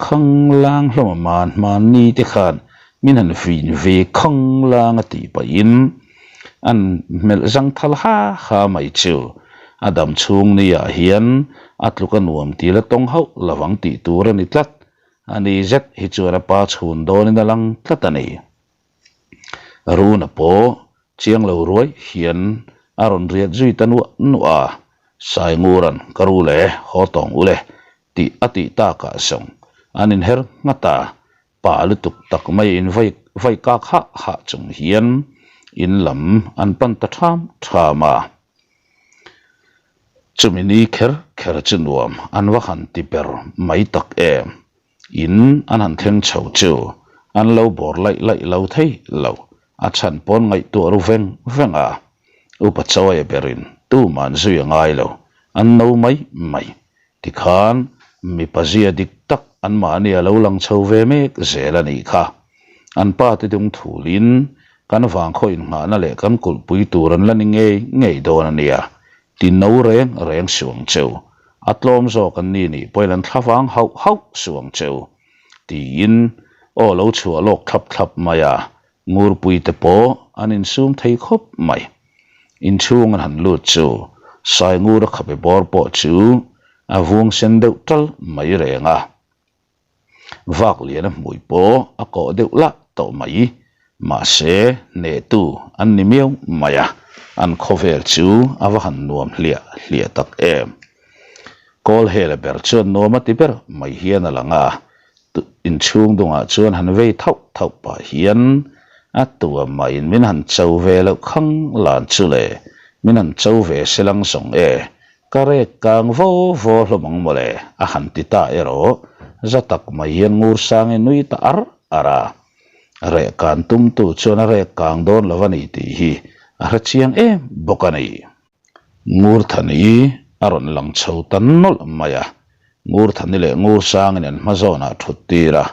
S1: Khanglang hlawm a man hmanni te khan min han vin ve khanglang a tih pahin an hmelh zang thal ha ha mai chu a dam chhung ni ah hian a tluk a nuam ti la tawng hauh lovang tih tur a ni tlat a ni zet hi chuan a pa chhun dawnin a lang tlat a ni. Runa pawh chiang lo ruai hian a rawn riat zui ta nuah nuah a, Saingura'n ka ru le, haw tawng u le tih a tih takah zawng an inher nghat a, pa lutuk tak mai in vai vai kak hah hah chung hian in lam an pan ta ṭham ṭham a. Chumi ni kher kher chu nuam an va han ti ber mai tak em. In an han thleng chho chu an lo bawr laih laih lo thei lo, a chhan pawn ngaihtuah ru veng veng a, upa chawia berin tuman zui a ngai lo, an no mai mai. Tikhan mipa zia dik tak anmahni a lo lang chho ve mek zel a nih kha. An pa te dung thulin kan vangkhaw innghahna leh kan kulhpui tur an la ni ngei ngei dawn a nia, ti no reng reng suh ang cheu. A tlawm zawk an ni nih pawhin an thlavang hauh hauh suh ang cheu, tiin aw lo chhuah lawk thlap thlap mai a, Ngurpui te pawh an insum thei khawp mai. Inchhung an han lut chu Saingura khabe bawr pawh chu a vuang sen deuh tal mai reng a. Vak lian a hmui pawh a kawh deuh lah tawh mai. Mahse, hnehtu an ni miau mai a, an khawvel chu a va han nuam hliah hliah tak em. Kawl hela ber chuan nuam a ti ber mai hian a lang a, Inchhung dungah chuan han vei thauh thauh pah hian a tua maiin min han cho ve loh khang lan chu le, min han cho ve se lang zawng e, ka rek kang vo vo hlawm ang mawle a han ti ta erawh za tak mai hian ngur sangin nui ta ar ar a. Reh kan tumtu chuan a rek kang dawn lo a ni tih hi a hre chiang em bawk a ni. Ngurthani a rawn lang chho ta nawlh mai a, Ngurthani leh Ngursangin an hma zawnah thut tir a,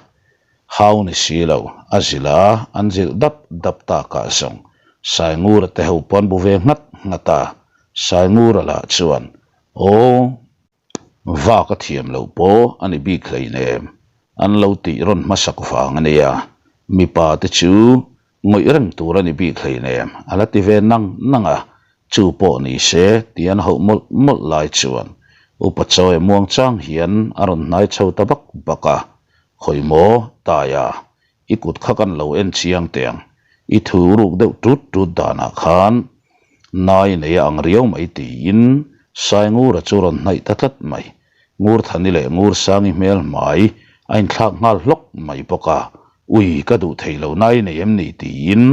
S1: hau ni si lo, a zilh a, an zilh dap dap takah zawng Saingura te ho pawn bu ve nghat nghat a, Saingura lah chuan, Aw. Vak a thiam loh pawh a ni bik hleinem, an lo tih rawn hmasak vang a nia, mipa te chu ngawih reng tur a ni bik hleinem a la ti ve nang nang a, chu pawh ni se tih an hauh mawlh mawlh lai chuan. Upa Chawia muang chang hian a rawn hnai chho ta bak bak a, Khawi maw, Taia, i kut kha kan lo en chiang teh ang, i thu ruk deuh tut tut danah khan nai nei a ang riau mai tiin Saingura chu rawn hnaih ta tlat mai. Ngurthani leh Ngursangi hmel hmai a inthlak nghal hlawk mai bawk a, Ui, ka duh thei lo nai nei em ni tiin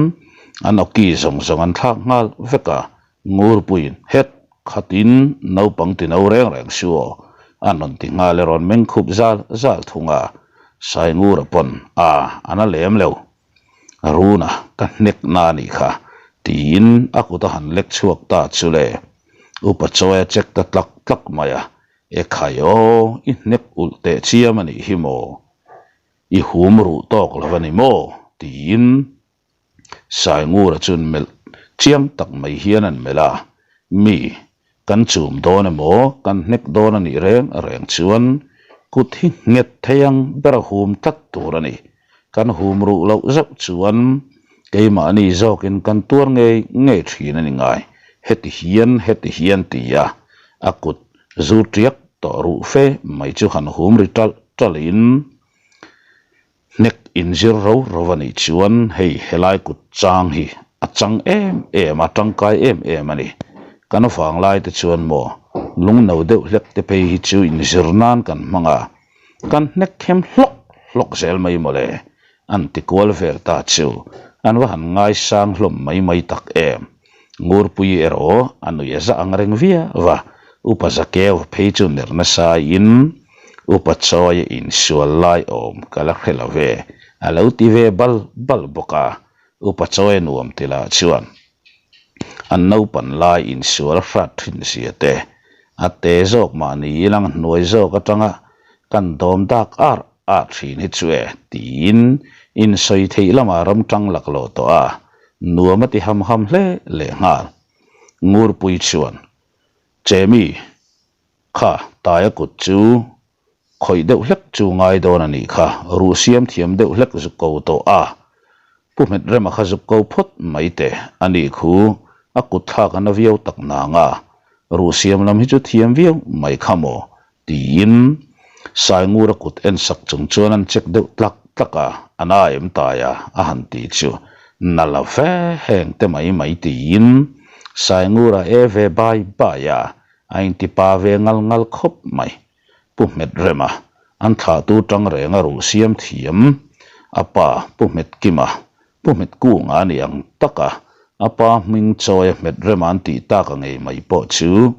S1: an awki zawng zawng an thlak nghal vek a, Ngurpuiin het khatin naupang ti no reng reng su aw an rawn ti nghal e rawn meng khup zal zal thung a, Saingura pawn a an a lem lo. Runa ka hnek na a nih kha tiin a kut a han lek chhuak ta chu le. Upa Chawia check ta tlak tlak mai a, Ekhai aw, i hnek ulh teh chiam a nih hi maw? I hum ruh tawk lo a ni maw? tiin Saingura chuan melh chiang tak mai hian an melh a, Mi, kan chum dawn emaw, kan hnek dawn a nih reng reng chuan kut hi nghet thei ang ber a hum tlat tur a ni. Kan hum ruh loh zauh chuan keimahni zawkin kan tuar ngei ngei thin a ni ngai. Heti hian, heti hian ti a, a kut zu tiak tawh ruh fe mai chu han hum ri ṭalh ṭalhin Hnek inzir ro ro a nih chuan hei helai kut chang hi a chang em em a, tangkai em em a ni. Kan vanglai te chuan maw lungno deuh hlek te phei hi chu inzir nan kan hmang a, kan hnek khem hlawk hlawk zel mai mawle an ti kual vel ta chu an va han ngaisang hlawm mai mai tak em. Ngurpui erawh a nui a za ang reng viau a, Upa Zakeu phei chu ner nasa in Upa Chawia insual lai awm ka la hre lo ve, a lo ti ve bal bal bawk a, Upa Chawia nuam ti lah chuan an naupan lai insual hrat thin zia te, a te zawk mahni ilang hnuai zawk atanga kan dawm dak ar ar thin hi chu e tiin insawi theih lamah ram tang laklawh tawh a, Nuam a ti ham ham hle leh nghal. Ngurpui chuan, Chemi, kha Taia kut chu khawih deuh hlek chu ngai dawn a nih kha, ruh siam thiam deuh hlek zuk ko tawh a, Pu Hmetrema kha zuk ko phawt mai teh a nih khu, a kut thlak a na viau tak nang a, ruh siam lam hi chu thiam viau mai kha maw Tiin Saingura kut en sak chung chuan an check deuh tlak tlak a, a na em tai a, a han ti chu na la ve heng te mai mai tiin Saingura e ve bai bai a, a inti pa ve ngal ngal khawp mai. Pu Hmet Rema, an thlahtu tang renga ruh siam thiam, a pa Pu Hmet Kima, Pu Hmet Kunga a ni ang tak a, a pa hming chawi a hmet rem an tih tak a ngei mai pawh chu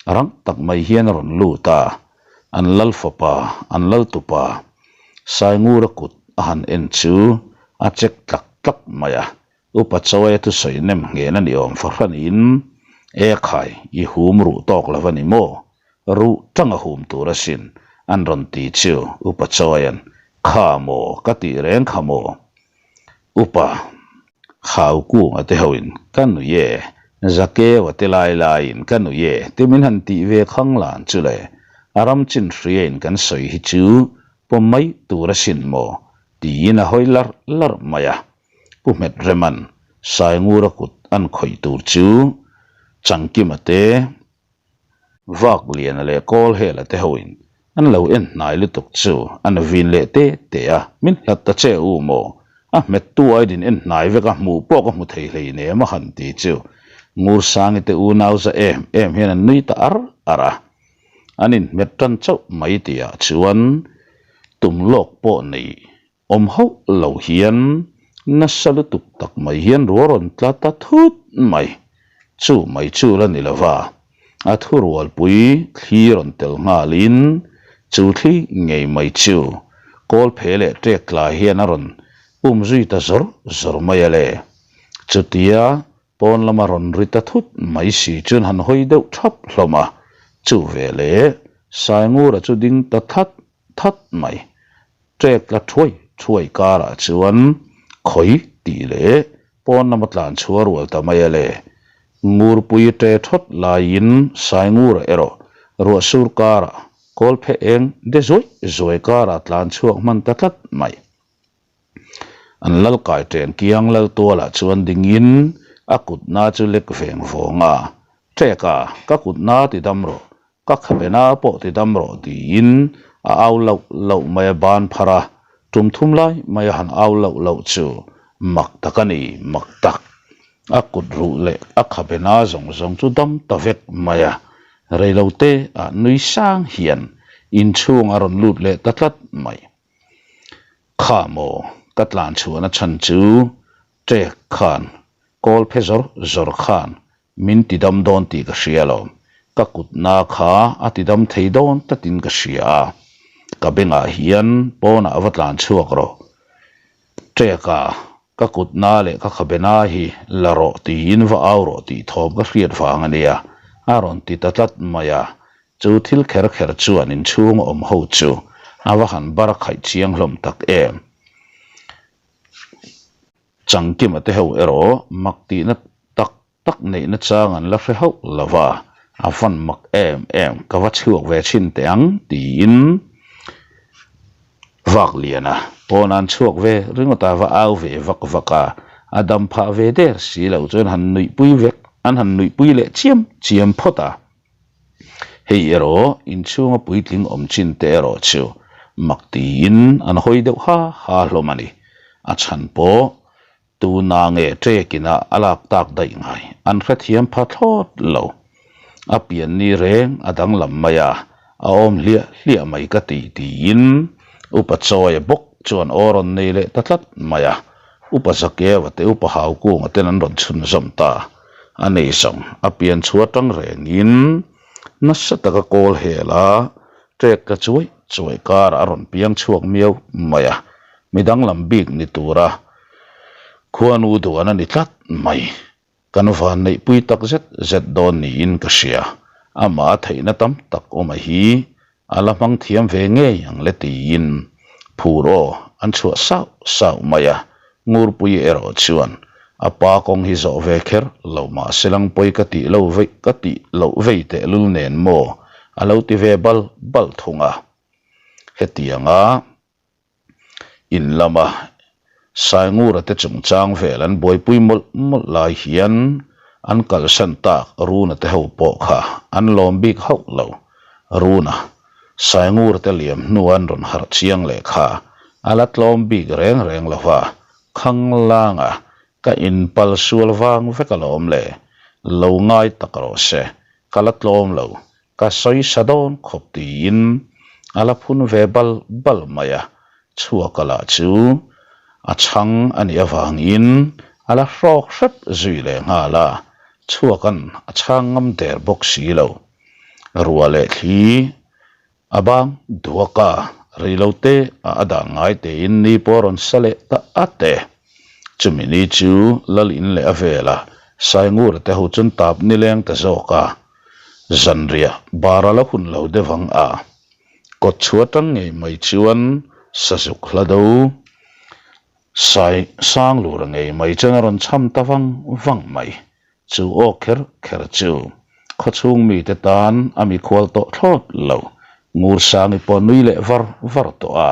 S1: rang tak mai hian a rawn lut a, an lal fapa, an lal tupa Saingura kut a han en chu a chek tlak tlak mai a, Upa Chawia thusawi nem nghen a ni awm fahranin, E khai, i hum ruh tawk lo a ni maw? Ruh tang a hum tur asin, an rawn ti chu Upa Chawia'n, Kha maw, ka tih reng kha maw? Upa Haukunga te hoin ka nui e, Zakeua te lai laiin ka nui e ti min han tih ve khang lan chu le, a ram chin hriain kan sawi hi chu pawm mai tur asin maw tiin a hawi larh larh mai a. Pu Hmet Reman Saingura kut an khawih tur chu Changkima te Vak Liana leh Kawl Hela te hoin an lo en hnai lutuk chu an vin leh te te a, min hlat ta che u maw? A hmet tu ai din en hnai vek a, hmuh pawh ka hmu thei hleinem a han ti chu Ngursangi te unau za em em hian an nui ta ar ar a. An inhmet tan chauh mai tihah chuan tum lawk pawh nei Awm hauh lo hian nasa lutuk tak mai hian ruah rawn tla ta thut mai. Chu mai chu la ni lova, a thurualpui thli rawn tel nghalin chu thli ngei mai chu kawlphe leh ṭek tla hian a rawn um zui ta zawr zawr mai a le. Chutia pawn lama rawn ri ta thut mai si chuan han hawi deuh ṭhap hlawm a, chu veleh Saingura chu ding ta that that mai. Trek tla thuai thuai karah chuan khawi tih leh pawn lama tlan chhuah rual ta mai a le. Ngurpui tre thawt laiin Saingura erawh ruah sur karah kawl phe eng de zuai zuai karah tlan chhuak hman ta tlat mai. An lal kai ṭen kiang lal tualah chuan dingin a kutna chu lek veng vawng a, Trek a, ka kutna ti dam rawh. Ka khabe na pawh ti dam rawh tiin a au loh loh mai a ban phar a, tum thum lai mai a han au loh loh chu mak tak a ni, mak tak. A kut ruh leh a khabe na zawng zawng chu dam ta vek mai a, reilote ah nui sang hian inchhung a rawn lut leh ta tlat mai. Kha maw ka tlan chhuahna chhan chu Ṭek khan kawl phe zawr zawr khan min ti dam dawn tih ka hria lo. Ka kutna kha a ti dam thei dawn tlatin ka hria a. Ka bengah hian pawnah va tlan chhuak rawh. Ṭeka ka kutna leh ka khabena hi la rawh tiin va au rawh tih thawm ka hriat vang a nia, a rawn ti ta tlat mai a. Chu thil kher kher chuan inchhung a awm ho chu a va han bar khaih chiang hlawm tak em. Changkima te ho erawh mak tihna tak tak neihna chang an la hre hauh lo va, a van mak em em, ka va chhuak ve chhin teh ang tiin Vakliana pawn an chhuak ve ringawt a, va au ve vak vak a, a dam phah ve der si lo chuan han nuihpui vek, an han nuihpui leh chiam chiam phawt a. Hei erawh inchhunga puitling awm chin te erawh chu mak tiin an hawi deuh ha ha hlawm a ni. A chhan pawh tuna nge ṭekin ah a lak tak daih ngai an hrethiam pha thlawt lo. A pian ni reng a danglam mai a, a awm hliah hliah mai ka ti tiin Upa Chawia bawk chuan aw rawn nei leh ta tlat mai a. Upa Zakeva te Upa Haukunga ten an rawn chhunzawm ta. A nei zawng a pian chhuah tang rengin nasa taka kawl hel a, ṭek tla chuai chuai karah a rawn piang chhuak miau mai a, mi danglam bik ni tura khuanu duan a ni tlat mai. Kan van neihpui tak zet zet dawn niin ka hria, amah a theihna tam tak awm a hi A la hmang thiam ve ngei ang le tiin phur aw an chhuah sauh sauh mai a, Ngurpui erawh chuan a pa kawng hi zawh ve kher lo mah se lang pawi ka tih lo vei ka tih loh vei tehlul nen maw a lo ti ve bal bal thung a. Hetianga. In lama Saingura te chungchang vel an buaipui mawlh mawlh lai hian an kalsan tak Runa te ho pawh kha an lawm bik hauh lo. Runa, Saingura te liam hnua an rawn harh chiang leh kha a la tlawm bik reng reng lo va, Khanglanga ka inpal sual vang vek alawm le, lo ngai tak rawh se, ka la tlawm lo, Ka sawi sa dawn khawp tiin a la phun ve bal bal mai a, chhuaka lah chu a chhang a nih avangin a la hrawk hrep zui leh nghal a, chhuakan a chhang ngam der bawk si lo. Ruah leh thli a bang duak a, reilote a a dan ngai tein ni pawh a rawn sa leh ta at e. Chumi ni chu lal in leh a vela Saingura te ho chuan tap nileng ta zawk a, Zanriah bar a la hun lo deuh ang a, kawt chhuah atang ngei mai chuan sazuk hla do sai sang lura ngei mai chuan a rawn cham ta vang vang mai. Chu aw kher kher chu khawchhung mite tan a mikhual tawh thlawt lo. Ngursangi pawh nui leh var var tawh a,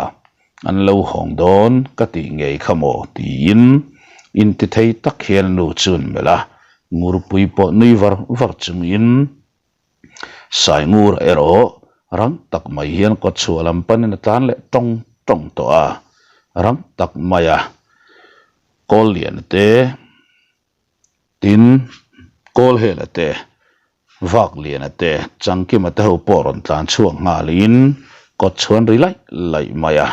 S1: an lo hawng dawn ka tih ngei kha maw tiin intithei tak hian a nu chuan melh a, Ngurpui pawh nui var var chungin Saingur erawh rang tak mai hian kawtchhuah lam panin a tlan leh tawng tawng tawh a, rang tak maia Kawlliana te Tin, Kawlhela te, Vakliana te, Changkima te ho pawh rawn tlan chhuak nghalin kawt chhuan ri laih laih mai a,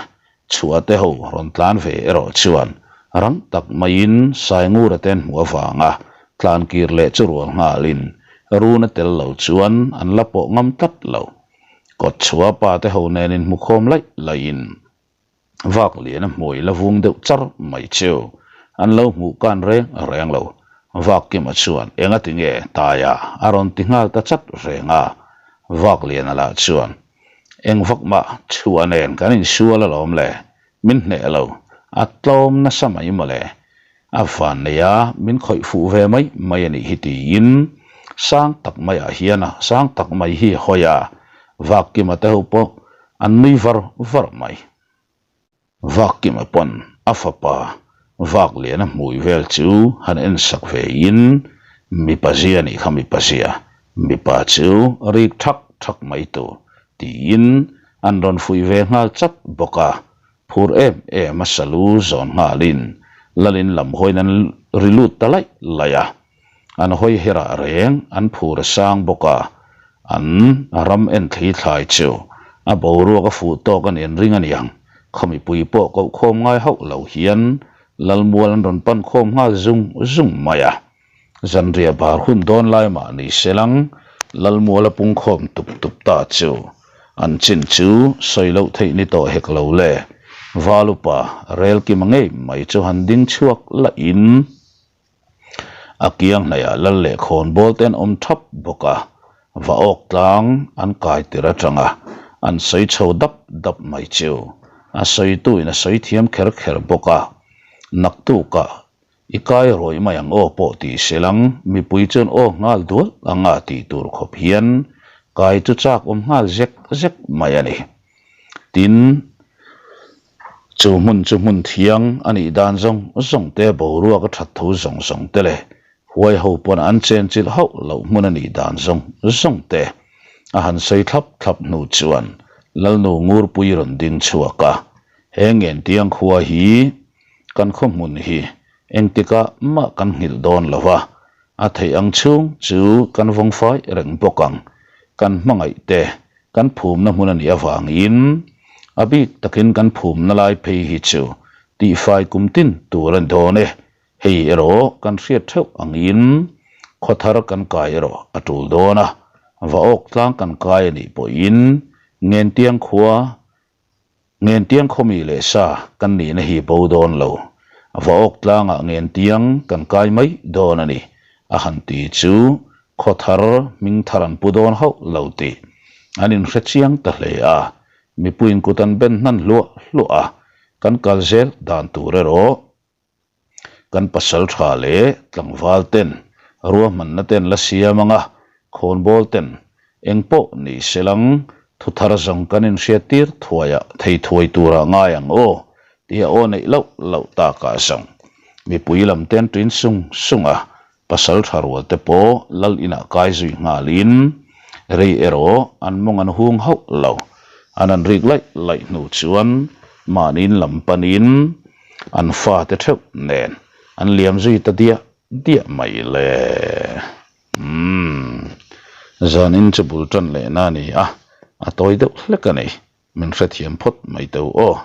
S1: Chhuah te ho rawn tlan ve erawh chuan rang tak maiin Saingura te an hmuh avanga tlan kir leh chu rual nghalin run a tel lo chuan an la pawh ngam tlat lo. Kawt chhuah pa te ho nen inhmukhawm laih laihin Vak lian a hmui la vung deuh char mai chu an lo hmuh kan reng reng lo. Vak Kima chuan enga ti nge Taia a rawn ti nghal ta chat reng a. Vak Liana lah chuan eng vak mah chhuah nen kan insual alawm le, min hneh lo, a tlawm nasa mai mawle. A van nei a, min khawih fuh ve mai mai a nih hi tiin sang tak maiah hian a sang tak mai hi a hawi a, Vak Kima te ho pawh an nui var var mai. Vak Kima pawn a fapa Vak Liana hmui vel chu han en sak ve in, Mipa zia nih kha mipa zia, mipa chu rik thak. thak mai tur tiin an rawn fuih ve nghal chat bawk a. Phur em em a salu zawn nghalin Lalin lam hawiin an ri lut ta laih laih a. An hawi herah reng an phur a sang bawk a, an ram en thli thlai chu a boruak a fuh tawk a nen ring a niang. Khaw mipui pawh koh khawm ngai hauh lo hian Lalmual an rawn pan khawm nghal zung zung mai a. Zanriah bar hun dawn lai mah ni se lang Lalmual a pung khawm tup tup ta chu an chin chu sawi loh theih ni tawh hek lo le. Valupa Relkima ngei mai chu han ding chhuak lahin. A kiang hnaihah lal leh khawnbawl te an awm thap bawk a, va awk tlang an kai tir atanga an sawi chho dap dap mai chu a sawituin a sawi thiam kher kher bawk a, naktukah i kai rawih mai ang aw pawh tih selang mipui chuan aw nghal dual anga tih tur khawp hian kai chu chak awm nghal zek zek mai a ni. Tin. Chu hmun chu hmun thiang a nih dan zawng zawng te, boruak a that tho zawng zawng te leh huai ho pawn an chen chilh hauh loh hmun a nih dan zawng zawng te a han sawi thlap thlap hnu chuan Lalnu Ngurpui rawn ding chhuak a, He Ngentiang khua hi kan khaw hmun hi engtikah mah kan nghilh dawn lo va, A theih ang chhung chu kan vawng fai reng bawk ang. Kan hmangaih te, kan phumna hmun a nih avangin a bik takin kan phumna lai phei hi chu tihfai kum tin tur a ni dawn e. Hei erawh kan hriat theuh angin khawthar kan kai erawh a tul dawn a, va awk tlang kan kai a nih pawhin Ngentiang khua Ngentiang khawmi leh sa kan nihna hi bo dawn lo. Va awk tlangah ngentiang kan kai mai dawn a ni, a han ti chu khaw thar hming thar an pu dawn hauh lo tih an inhre chiang ta hle a. Mipuiin kut an ben hnan hluah hluah a, kan kal zel dan tur erawh Kan pasal tha leh tlangval ten ruahmanna ten la siam anga khawnbawl ten engpawh ni selang thu thar zawng kan inhriat tir thuai ah thei thuai turah ngai ang aw tia aw neih loh loh takah zawng mipui lam ten ṭin sung sung a pasal tha rual te pawh lal inah kai zui nghalin rei erawh an mawng an hung hauh lo an an rik laih laih hnu chuan mahniin lam panin An fate theuh nen an liam zui ta diah diah mai le. Umm. Zanin chu bul tan lehna a ni a, a tawi deuh hlek a ni. Min hrethiam phawt mai teu aw.